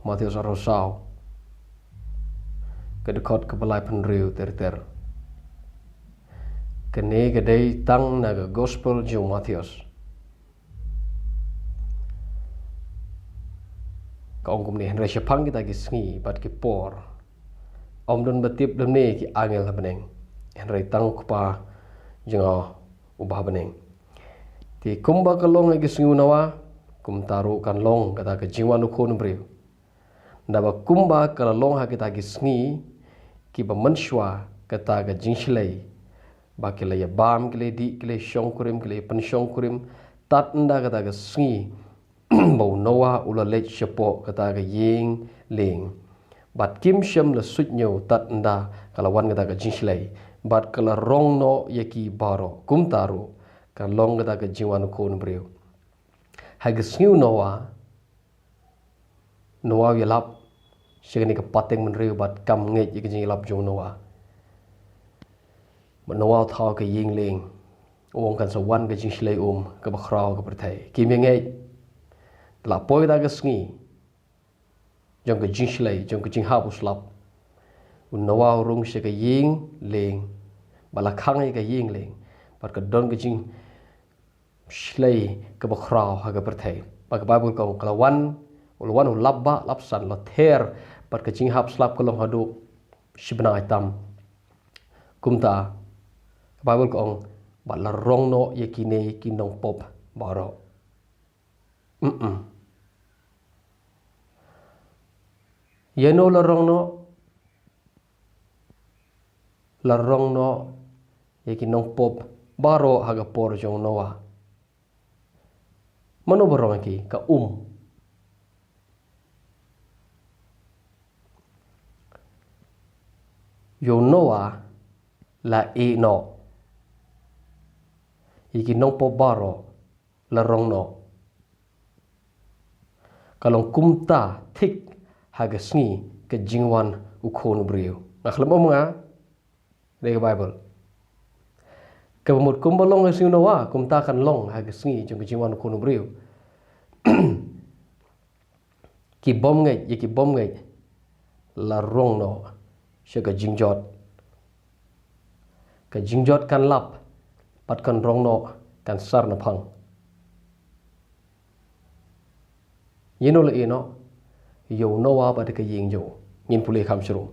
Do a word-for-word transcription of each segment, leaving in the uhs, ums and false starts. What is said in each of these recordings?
Mathaios arphew saw, ka dkhot kaba laiphew hynriew ter ter. Kane ka dei tang na ka gospel jong u Mathaios. Ka ong kumne: Hynrei shaphang kita ki sngi bad ki por, ym don ba tip lymne ki angel ha bneng, hynrei tang u Kpa jong nga uba ha bneng. Te kumba ka long ha ki sngi u Noah, kumta ruh kan long kata ka jingwan u Khun u briew. Naba kumba ka la long ha kita ki sngi kiba mynshuwa, kata ka jingshlei, ba ki la ïabam, ki la ïadih, ki la ïashong kurim, ki la ïapynshong kurim, tad ynda kata ka sngi ba u Noah u la leit shapoh kata ka ïing lieng. Bad kim shym la suidñiew tad ynda ka la wan kata ka jingshlei, bad ka la rong noh ïa ki baroh. Kumta ruh kan long kata ka jingwan u Khun u briew. Ha ki sngi u Noah, Noah u ïalap sha kane ka pateng bynriew bad kam ngeit ïa ka jingïalap jong u Noah. Bad Noah u thaw ka ïing lieng, u ong kan sa wan ka jingshlei um kaba khraw ha ka pyrthei. Kim ïa ngeit. Te la poi kata ka sngi jong ka jingshlei, jong ka jinghap u slap, u Noah u rung sha ka ïing lieng, ba la khang ïa ka ïing lieng, bad ka don ka jing shlei kaba khraw ha ka pyrthei. Bad ka Baibl ka ong ka la wan, u la wan u lap bah lap san, la ther, bad ka jinghap slap ka long haduh shi bnai tam. Kumta ka Baibl ka ong, bad la rong noh ïa kine ki nongpop baroh. Mm-mm. Ïano la rong noh? La rong noh ïa ki nongpop baroh ha ka por jong u Noah. Mano ba rong ïa ki? Ka um. Ïa u Noah la ïeh noh. Ïa ki nongpop baroh la rong noh. Ka long kumta thik ha ka sngi ka jingwan u Khun u briew. Nga khlem ong nga, dei ka Baibl. Kaba mut kumba long ha ka sngi u Noah, kumta kan long ha ka sngi jong ka jingwan u Khun u briew. Ki bym ngeit, ïa ki bym ngeit, la rong noh sha ka jingjot. Ka jingjot kan lap, bad kan rong noh, kan sar na phang. Ïano la ïeh noh? Ïa u Noah bad ka ïing jong u. Ngin pule kham shrum.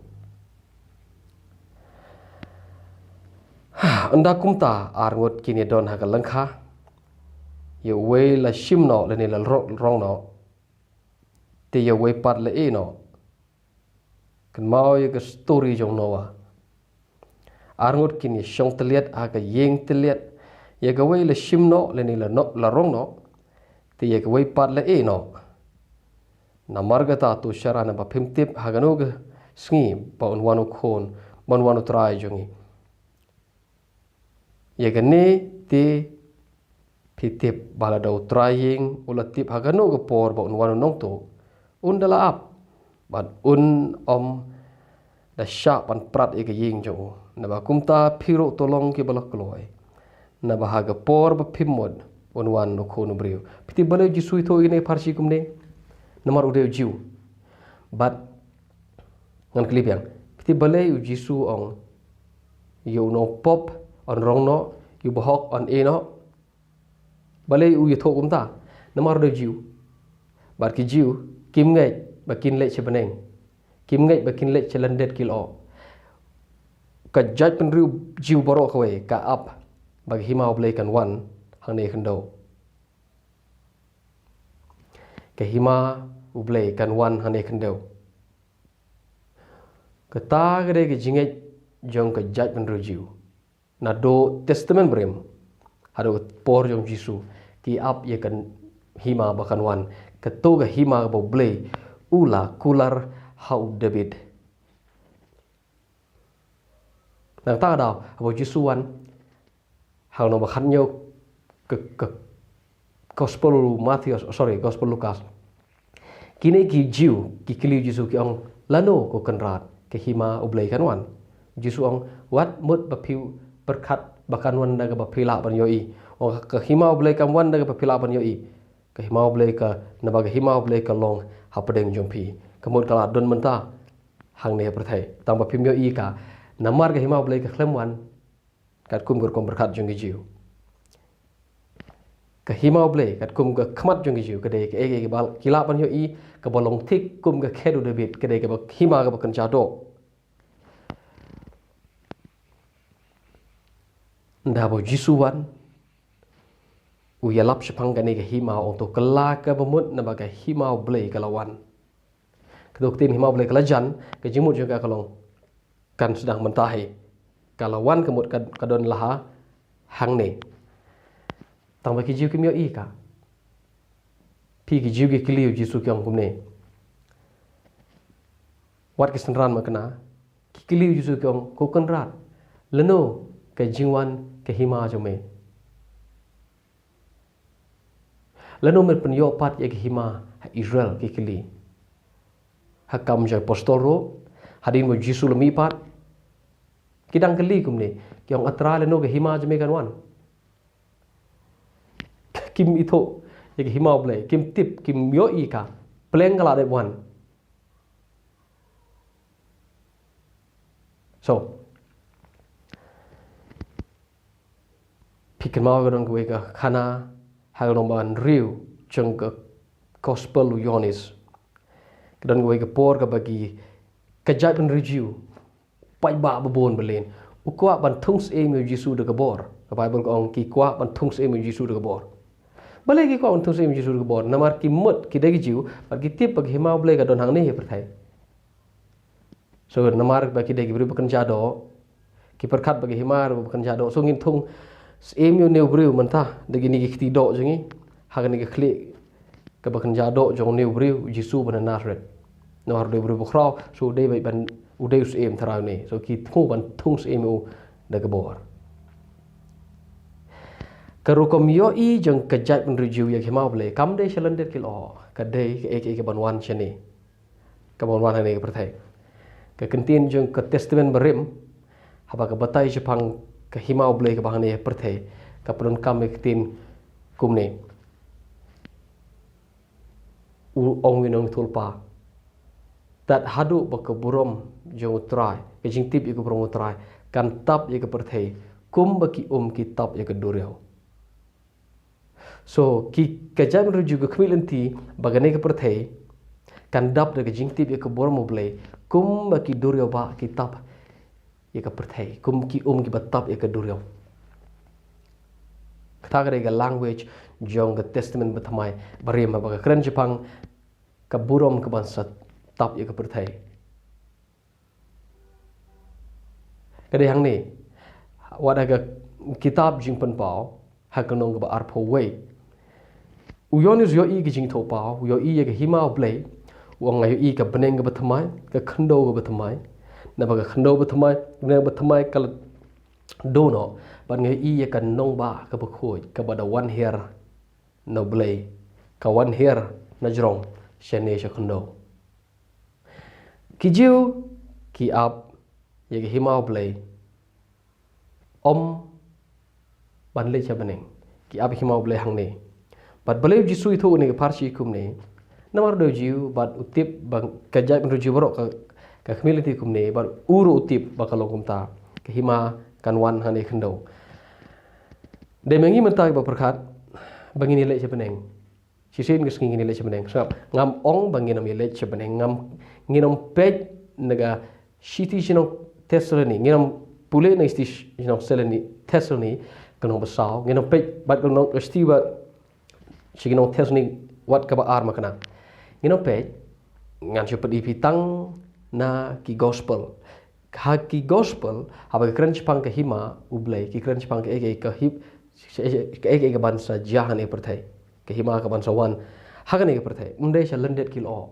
Ynda kumta ar ngut kin ïadon ha ka lyngkha. Ïa uwei la shim noh lane la ro-, rong noh. Te ïa uwei pat la ïeh noh. Kynmaw ïa ka story jong u Noah. Ar ngut kin ïashong tylliat ha ka ïing tylliat. Ïa kawei la shim noh lane la noh, la rong noh. Te ïa kawei pat la ïeh noh. Namar kata to shara naba phim tip ha kano ka sngi ba un wan u Khun, ba un wan u Trai jong ngi. Ïa kane te phi tip ba lada u Trai ïing u la tip ha kano ka por ba un wan u nongtuh, un da la ap, bad un ym da shah ban prat ïa ka ïing jong u. Naba kumta phi ruh to long kiba la kloi. Naba ha ka por ba phim mut un wan u Khun u briew. Phi tip balei u Jisu u ïathuh ïa kine ki pharshi kumne? Namar u dei u Jiw. Bad ngan kylli biang. Phi tip balei u Jisu u ong, ïa u nongpop yn rong noh, ïa u bahok yn ïeh noh? Balei u ïathuh kumta? Namar u dei u Jiw. Bad ki Jiw kim ngeit ba kin leit sha bneng. Kim ngeit ba kin leit sha lyndet ki lyoh. Ka jaitbynriew Jiw baroh kawei ka ap ba ka hima U Blei kan wan hangne khyndew. Ka hima U Blei kan wan hangne khyndew. Kata ka dei ka jingngeit jong ka jaitbynriew Jiw. Naduh Testament Barim haduh ka por jong u Jisu, ki ap ïa ka hima ba kan wan. Kato ka hima ba U Blei u la kular ha u Dabid. Nangta ka daw haba u Jisu u wan, ha u nong ba khatñiew ka, ka Gospel u Mathaios, oh, sorry, Gospel Lukas. Kine ki Jiw ki kylli u Jisu ki ong, lano ko Kynrad, ka hima U Blei kan wan? U Jisu u ong, wat mut ba phi pyrkhat ba kan wan da kaba phi lah ban ïohi. Ong, ka hima U Blei kam wan da kaba phi lah ban ïohi. Ka hima U Blei ka, naba ka hima U Blei ka long hapdeng jong phi. ka mut ka la don mynta hangne ha pyrthei. Tang ba phim ïohi ka, namar ka hima U Blei ka khlem wan katkum ka rukom pyrkhat jong ki Jiw. Ka hima U Blei katkum ka khmat jong ki Jiw ka dei kaei kaei kaba ki lah ban ïohi, kaba long thik kum ka khet u David, ka dei kaba hima kaba kynja doh. Ynda ba U Jisu wan, u ïalap shaphang kane ka hima, u ong to kylla ka bamut, namar ka hima U Blei ka la wan. Kato ka ktien hima U Blei ka la jan, ka jingmut jong ka ka long kan sdang mynta hi. Ka la wan ka mut ka, ka don la hangne. Tang ba ki Jiw kim ïohi ka. Phi ki Jiw ki kylli U Jisu ki ong kumne. Wat ki synran ma kane, ki kylli U Jisu ki ong, ko Kynrad, lano ka jingwan ka hima jong me? Lano men pynïoh pat ïa ka hima ha Israel, ki kylli. Ha Kam jong ki Apostol ruh, hadien ba U Jisu la mih pat, ki dang kylli kumne, ki ong, A Trai, lano ka hima jong me kan wan? Kim ithuh ïa ka hima U Blei, kim tip, kim ïohi ka pleng ka la dep wan. So, phi kynmaw ka don kawei ka khana ha ka lynnong ba hynriew jong ka Gospel u Ïoannis. Ka don kawei ka por kaba ki, ka jaitbynriew Jiw, paidbah babun ba lin, u kwah ban thung syiem ïa U Jisu da ka bor. Ka Baibl ka ong ki kwah ban thung syiem ïa U Jisu da ka bor. Balei ki kwah ban thung syiem ïa U Jisu da ka bor? Namar ki mut ki dei ki Jiw, bad ki tip ba ka hima U Blei ka don hangne ha pyrthei. So namar ba ki dei ki briew ba kynja doh, ki pyrkhat ba ka hima ruh ba kynja doh. So ngin thung syiem ïa une u briew mynta da kine ki kti doh jong ngi, ha kane ka khlieh kaba kynja doh jong une u briew, U Jisu ba na Nasareth. Namar u dei u briew bakhraw, so u dei ba ban, u dei u syiem tharai une. So ki thmu ban thung syiem ïa u da ka bor. Ka rukom ïohi jong ka jaitbynriew Jiw ïa ka hima U Blei kam dei sha lyndet ki lyoh, ka dei kaei kaei kaban wan shane, kaban wan hangne ha pyrthei. Ka ktien jong ka Testament Barim, haba ka batai shaphang ka hima U Blei kaba hangne ha pyrthei, ka pyndonkam ïa ka ktien kumne. U ong ïa u Nongïathuhlypa, tad haduh ba ka burom jong U Trai, ka jingtip ïa ka burom U Trai, kan tap ïa ka pyrthei, kumba ki um ki tap ïa ka duriaw. So, ki, ka jaitbynriew Jiw ka khmih lynti ba kane ka pyrthei kan dap da ka jingtip ïa ka burom U Blei, kumba ki duriaw ba ki tap ïa ka pyrthei, kum ki um kiba tap ïa ka duriaw. Kata ka dei ka language jong ka Testament Bathymmai, Barim, ba ka kren shaphang ka burom kaban sa tap ïa ka pyrthei. Ka dei hangne, wat ha ka kitab Jingpynpaw, ha ka lynnong kaba arphew wei, u Ïoannis u ïohi ka jingthohpaw, u ïohi ïa ka hima U Blei, u ong, nga ïohi ka bneng kaba thymmai, ka khyndew kaba thymmai. Naba ka khyndew ba thymmai, bneng ba thymmai ka la duh noh, bad nga ïohi ïa ka nongbah kaba khuid, kaba da wan hiar na U Blei, ka wan hiar na jrong shane sha khyndew. Ki Jiw ki ap ïa ka hima U Blei, ym ban leit sha bneng. Ki ap ïa ka hima U Blei hangne. Bad balei U Jisu u ïathuh ïa kane ka pharshi kumne? Namar u dei u Jiw bad u tip ba ka jaitbynriew Jiw baroh ka, ka khmih lynti kumne, bad u ruh u tip ba ka long kumta, ka hima kan wan hangne ha khyndew. Dei ma ngi mynta kiba pyrkhat ba ngin ïaleit sha bneng. Shisien ka sngi ngin ïaleit sha bneng. Sngap, ngam ong ba ngin ym ïaleit sha bneng, ngam, ngin ym peit na ka shithi shnong Thessaloni, ngin ym pule na ka shithi shnong Thessaloni, Thessaloni, ka lynnong ba saw, ngin ym peit bad ka lynnong, ka shithi bad shnong Thessaloni wat kaba ar ma kane. Ngin ym peit, ngan shu pyni phi tang na ki gospel. Ha ki gospel, haba ki kren shaphang ka hima U Blei, ki kren shaphang kaei kaei ka hima, kaei kaei kaban sa jia hangne ha pyrthei. Ka hima kaban sa wan ha kane ka pyrthei. Ym dei sha lyndet ki lyoh.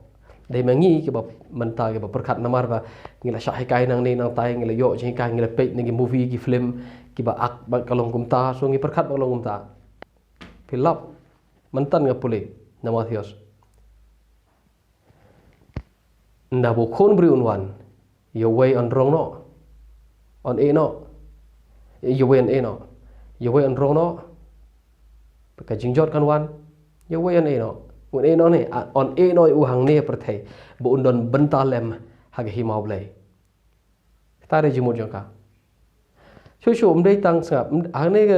Dei ma ngi kiba mynta kiba pyrkhat namar ba ngi la shah hikai nangne nangtai, ngi la ïoh jinghikai, ngi la peit na ki movie, ki film, kiba act ba ka long kumta, so ngi pyrkhat ba ka long kumta. Phi lap, mynta nga pule na Mathaios. Ynda ba u Khun Briew un wan, ïa uwei yn rong noh, yn ïeh noh, ïa uwei yn ïeh noh, ïa uwei yn rong noh, ka jingjot kan wan, ïa uwei yn ïeh noh. Un ïehnoh ne, un ïehnoh ïa u hangne pyrthei, ba un don bynta lem ha ka hima U Blei. Kata ka dei jingmut jong ka. Shuh shuh, ym dei tang sngap, ym, hangne ka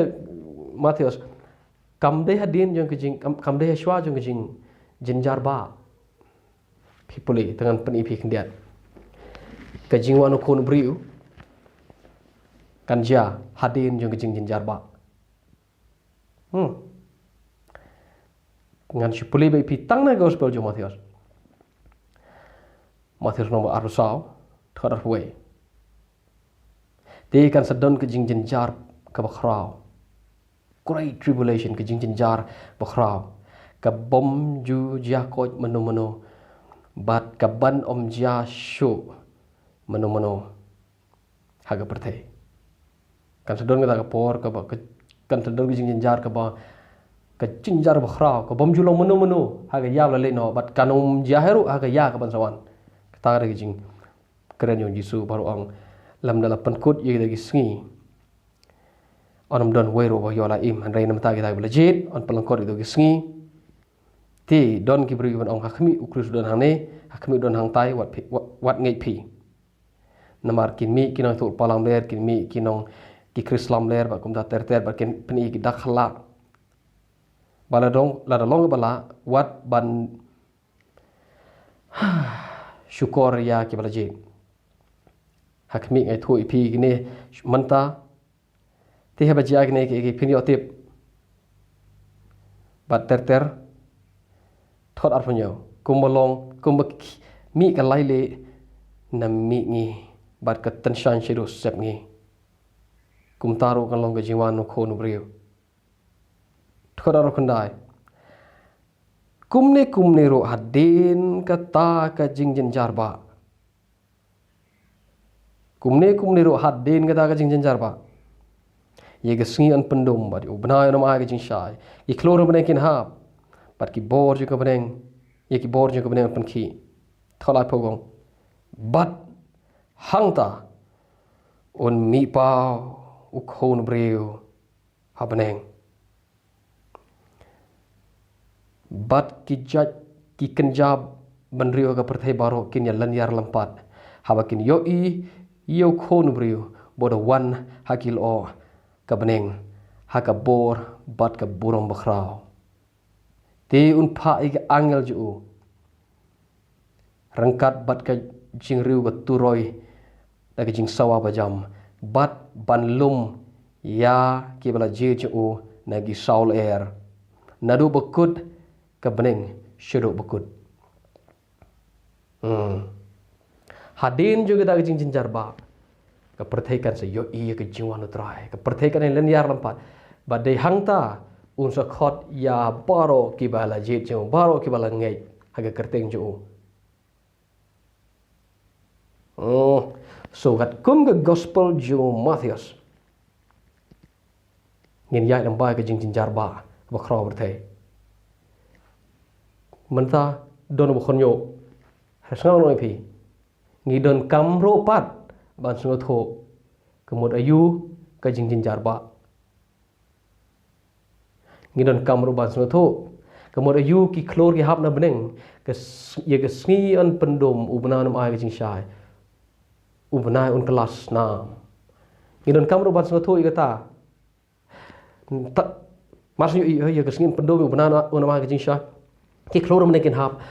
Mathaios, kam dei hadien jong ka jing, kam, kam dei hashwa jong ka jingjynjar ba. Phi pule, te ngan pyni phi khyndiat. Ka jingwan u Khun u briew kan jia hadien jong ka jingjynjar ba. Hmm. Ngan shu pule bad phi tang na gospel jong Mathaios. Mathaios nombar arphew saw, dkhot arphew wei. Te kan sa don ka jingjynjar kaba khraw. Great tribulation, ka jingjynjar ba khraw. Ka bym ju jia koit mano mano. Bad ka ban ym jia shuh mano mano ha ka pyrthei. Kan sa don kata ka por kaba, ka, kan sa don ka jingjynjar kaba, ka jingjynjar ba khraw, ka bym ju long mano mano ha ka ïa ba la leit noh, bad kan ym jia hi ruh ha ka ïa ka ban sa wan. Kata ka dei ka jingkren jong u Jisu baroh, ong, lymda la pynkut ïa kita ki sngi, yn ym don wei ruh ba ïoh la im, hynrei namar kita kiba la jied yn pynlyngkot ïa kita ki sngi. Te don ki briew kiban ong, ha khmih u Khrist u don hangne, ha khmih u don hangtai, wat phi, wat, wat ngeit phi. Namar kin mih ki nongïathuhpaw lamler, kin mih ki nong, ki Khrist lamler, bad kumta ter ter, bad kin pyni ki dak khlak. Ba la dong, lada long ba la, wat ban shukor ïa kiba la jied. Ha khmih nga ïathuh ïa phi kine mynta, te haba jia kine ki, ki phin ïoh tip. Bad ter ter, dkhot arphew hynñiew, kumba long, kumba ki, mih ka lailieh na mihngi, bad ka tyngshaiñ shaduh sepngi, kumta ruh kan long ka jingwan u Khun u briew. Dkhot arphew khyndai, kumne kumne ruh hadien kata ka jingjynjar ba. Kumne kumne ruh hadien kata ka jingjynjar ba. Ïa ka sngi yn pyndum bad ïa u bnai un ym ai ka jingshai. Ïa ki khlur na bneng kin hap. Bad ki bor jong ka bneng, ïa ki bor jong ka bneng yn pynkhih. Dkhot laiphew, ong, bad hangta un mih paw u Khun u briew ha bneng. Bad ki jait ki kynja bynriew ha ka pyrthei baroh kin ïa lynñiar lympat, haba kin ïohi ïa u Khun u briew ba u da wan ha ki lyoh ka bneng, ha ka bor bad ka burom bakhraw. Te un phah ïa ki angel jong u ryngkat bad ka jingriew ka turoi da ka jingsawa bajam, bad ban lum ïa kiba la jied jong u na ki saw lyer, naduh ba kut ka bneng shaduh ba kut. Hmm. Hadien jong kata ka jingjynjar ba, ka pyrthei kan sa ïohi ïa ka jingwan u Trai. Ka pyrthei kan lynñiar lympat. Bad dei hangta un sa khot ïa baroh kiba la jied jong u, baroh kiba la ngeit ha ka kyrteng jong u. Hmm. So katkum ka gospel jong u Mathaios, ngin ïaid lyngba ka jingjynjar ba, ba khraw pyrthei. Mynta don ba khynñiuh, ha sngap noh ïa phi. Ngi donkam ruh pat ban sngewthuh ka mut aïu ka jingjynjar ba. Ngi donkam ruh ban sngewthuh ka mut aïu ki khlur ki hap na bneng, ka s-, ïa ka sngi yn pyndum u bnai un ym ai ka jingshai, u bnai un kylla snam. Ngi donkam ruh ban sngewthuh ïa kata. Ta, mar shu ïohi, ïa ka sngi yn pyndum u bnai un ym ai ka jingshai, ki khlur na bneng kin hap.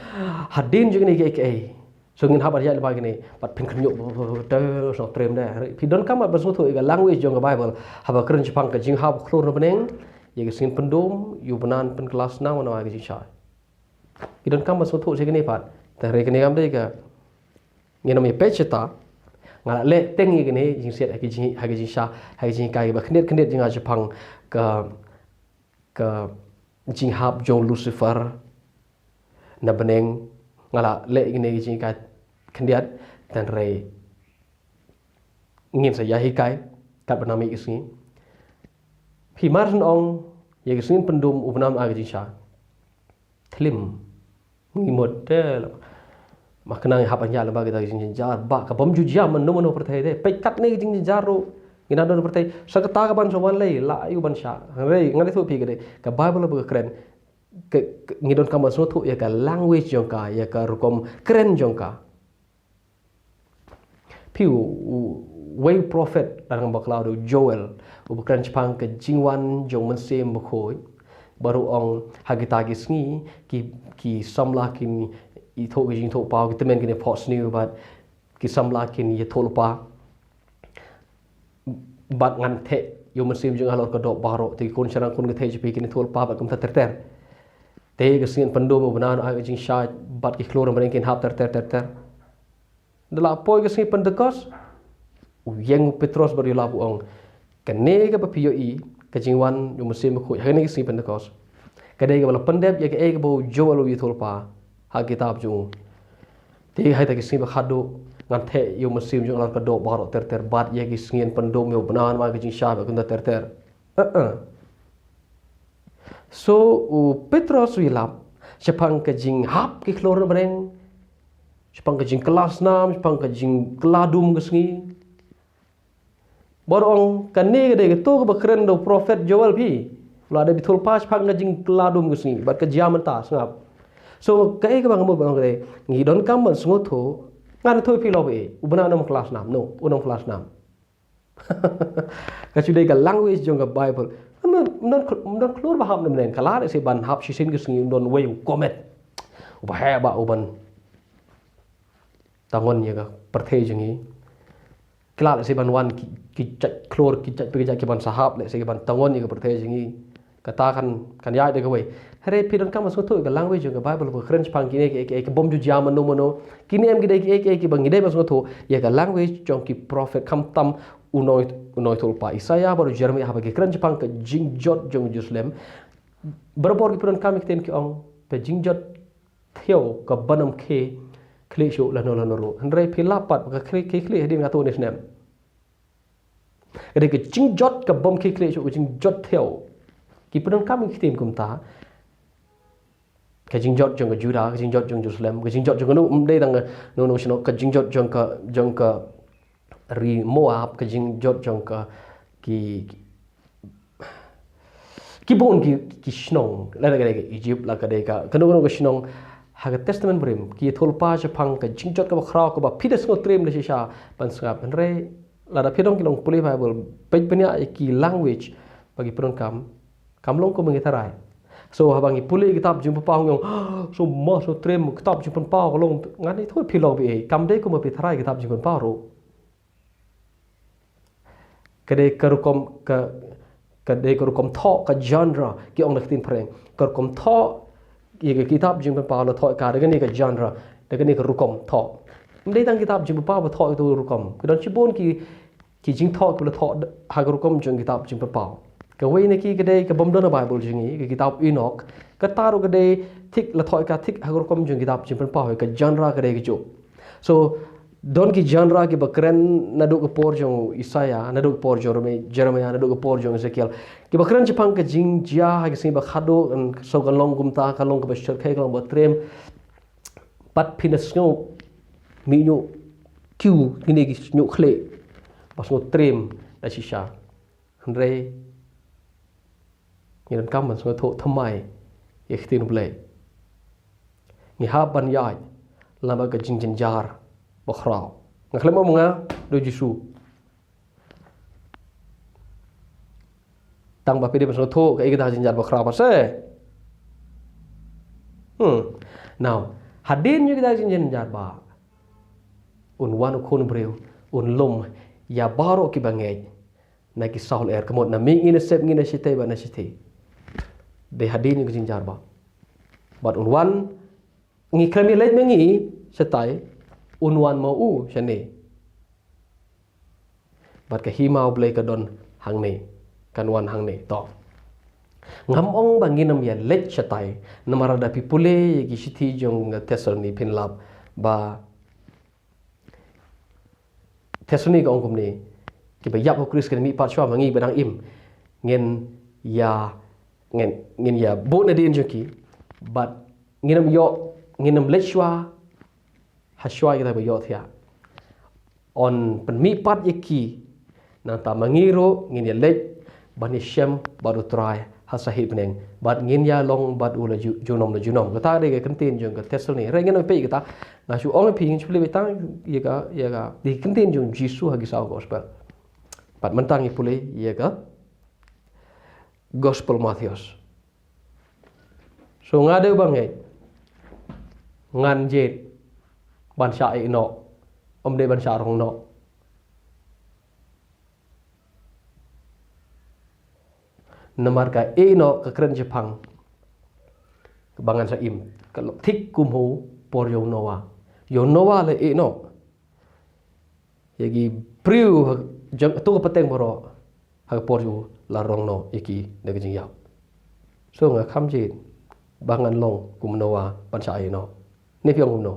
Hadien jong kine kiei kiei, so ngin hap ban ïaid lyngba kine, bad phin khynñiuh te sngewtriem de. Phi donkam ban sngewthuh ïa ka language jong ka Bible haba kren shaphang ka jinghap khlur na bneng, ïa ka sngi yn pyndum, ïa u bnai un pynkylla snam, un ym ai ka jingshai. Ngi donkam ban sngewthuh sha kine pat. Te hynrei kane kam dei ka, ngin ym ïa peit shata. Nga la leh teng ïa kine jingsiat ha ki jing, ha ki jingsha, ha ki jinghikai kiba khyndiat khyndiat jong nga shaphang ka, ka jinghap jong u Lucifer na bneng. Nga la leh ïa kine ki jinghikai khyndiat, te hynrei ngin sa ïa hikai katba nang mih ka sngi. Phi, mar shu ong ïa ka sngi yn pyndum u bnai un ym ai ka jingshai, thlim. Ngi mut te la, ma khnang ïa hap ban ïaid lyngba kita ki jingjynjar ba ka bym ju jia mano mano pyrthei te. Peit katne ki jingjynjar ruh ngi nang don pyrthei. Sa kata ka ban sa wan lei, la aïu ban shah? Hynrei ngan ïathuh phi ka dei, ka Bible ba ka kren, ka, ka, ngi donkam ban sngewthuh ïa ka language jong ka, ïa ka rukom kren jong ka. Phi u, u, wei u prophet, lada ngam bakla u dei u Joel, uba kren shaphang ka jingwan jong u Mynsiem Bakhuid. Bad u ong ha kita ki sngi, ki, ki samla kin ïathuh ki jingthoh paw, ki tymmen kin ïaphohsniew, bad ki samla kin ïathuhlypa. Bad ngan theh ïa u Mynsiem jong nga halor ka doh baroh, te ki khun shynrang khun kynthei jong phi kin ïathuhlypa bad kumta ter ter. Te ka sngi Pyndum u Bnai un ai ka jingshai bad ki khlur bneng kin hap ter ter ter ter. Da la poi ka sngi Pentekost, u ïeng u Petros bad u ïalap u ong, kane kaba phi ïohi, ka jingwan u Mynsiem Bakhuid ha kane ka sngi Pentekost, ka dei kaba la pyndep ïa kaei kaba u Joel u ïathuhlypa ha ka kitab jong u. Te ha kata ka sngi ba khadduh ngan theh ïa u Mynsiem jong nga halor ka doh baroh ter ter, bad ïa ki sngi Pyndum ïa u Bnai un ai ka jingshai bad kumta ter ter. Uh-uh. So u Petros u ïalap shaphang ka jinghap ki khlur bneng, shaphang ka jingkylla snam, shaphang ka jingkylla dum ka sngi. Bad u ong kane ka dei kato kaba kren da u prophet Joel phi. La dep ïathuhlypa shaphang ka jingkylla dum ka sngi bad ka jia mynta, sngap. So kaei kaba nga mut ban ong ka dei, ngi donkam ban sngewthuh. Ngan ïathuh ïa phi lok ba ei, u Bnai un ym kylla snam, no, un ym kylla snam. Ka shu dei ka language jong ka Bible. Ym don, ym don, ym don khlur ba hap na bneng, ka lah lehse ban hap shisien ka sngi un don wei u komet uba heh bha uban tyngon ïa ka pyrthei jong ngi. Ka lah lehse ban wan ki, ki jait khlur, ki jait pyrshah, ki ban sa hap lehse ki ban tyngon ïa ka pyrthei jong ngi. Kata kan, kan ïaid da kawei. Hynrei phi donkam ban sngewthuh ïa ka language jong ka Bible ba kren shaphang kine kiei kiei, ka bym ju jia mano mano. Kine em ki dei kiei kiei kiba ngi dei ban sngewthuh ïa ka language jong ki prophet, khamtam u nongïathuhlypa Isaiah bad u Jeremiah haba ki kren shaphang ka jingjot jong Jerusalem. Barabor ngi pyndonkam ïa ki ktien ki ong, ka jingjot thiaw kaba ym khie khlieh shuh lano lano ruh. Hynrei phi lap pat ba ka khlieh, khie khlieh hadien katto katne snem. Ka dei ka jingjot kaba ym khie khlieh shuh, ka jingjot thiaw. Ngi pyndonkam ïa ki ktien kumta. Ka jingjot jong ka Judah, ka jingjot jong Jerusalem, ka jingjot jong kano, ym dei tang kano kano shnong, ka jingjot jong ka, jong ka ri Moab, ka jingjot jong ka ki, ki bun ki, ki shnong, lada ka dei ka Egypt, lada ka dei ka, kano kano ka shnong, ha ka Testament Barim, ki ïathuhlypa shaphang ka jingjot kaba khraw kaba phi da sngewtriem da shisha ban sngap. Hynrei lada phi don ki long pule Bible, peit bniah ïa ki language ba ki pyndonkam, kam long kumba ngi tharai. So haba ngi pule kitab Jingpynpaw ngi ong, so ma, so triem, kitab Jingpynpaw ka long, ngan ïathuh ïa phi lok ba ei, kam dei kumba phi tharai kitab Jingpynpaw ruh. Ka dei ka rukom, ka, ka dei ka rukom thoh, ka genre, ki ong da ka ktien phareng. Ka rukom thoh ïa ka kitab Jingpynpaw la thoh ka da kane ka genre, da kane ka rukom thoh. Ym dei tang kitab Jingpynpaw ba thoh ïa kato ka rukom. Ka don shibun ki, ki jingthoh kiba la thoh ha ka rukom jong kitab Jingpynpaw. Kawei na ki ka dei ka bym don ha Bible jong ngi, ka kitab Enoch. Kata ruh ka dei thik, la thoh ka thik ha ka rukom jong kitab Jingpynpaw, ka genre ka dei kajuh. So don ki genre kiba kren naduh ka por jong Isaiah, naduh ka por jong Jeremiah, naduh ka por jong Ezekiel, kiba kren shaphang ka jingjia ha ki sngi ba khadduh, so kan long kumta, kan long kaba shyrkhei, kan long ba triem. Pat phin da sngew mih ñiuh kiew kine ki ñiuh khlieh ba sngew triem da shisha. Hynrei ngi donkam ban sngewthuh thymmai ïa ka ktien U Blei. Ngi hap ban ïaid lem bad ka jingjynjar bakhraw. Nga khlem ong ma nga, da U Jisu. Tang ba phi dei ban sngewthuh kaei kata ka jingjynjar bakhraw, pa se. Hmm. Now, hadien ïa kata ka jingjynjar ba un wan U Khun U Briew, un lum ïa baroh kiba ngeit na ki saw lyer, ka mut na mihngi, na sepngi, na shitei bad na shithi. Dei hadien ïa ka jingjynjar ba. Bad un wan, ngi khlem ïaleit ma ngi shatai, un wan ma u shane. Bad ka hima U Blei ka don hangne, kan wan hangne. To. Ngam ong ba ngin ym ïaleit shatai, namar lada phi pule ïa ki shithi jong Thessaloni phin lap ba Thessaloni ka ong kumne, kiba ïap ha U Khrist kin mihpat shuwa ma ngi ba dang im. Ngin ïa, ngin, ngin ïa bud nadien jong ki, bad ngin ym ïoh, ngin ym leit shuwa ha shuwa kita ba ïohthiah. Yn pynmihpat ïa ki, nangta ma ngi ruh ngin ïaleit ban ïashem bad U Trai sahih bneng bad ngin ïa long bad u la ju- junom la junom. Kata dei ka kyntien jong ka Thessaloni. Hynrei ngin ïa peit kata, nga shu ong ïa phi, ngin shu peit tang ïa ka, ïa ka, dei ka kyntien jong Jisu ha ki saw gospel. Bad mynta ngin pule ïa ka Gospel Mathaios. So nga dei ba ngeit, ngan jied ban shah ïeh noh, ym dei ban shah rong noh. Namar ka ïeh noh ka kren shaphang ba ngan sa im, ka long thik kum ha u por jong u Noah. Ïa u Noah la ïeh noh ïa ki briew ha jong tu ka pateng baroh, ha ka por jong u la rong noh ïa ki da ka jingïap. So nga kham jied ba ngan long kum u Noah ban shah ïeh noh. Ne phi ong kumno?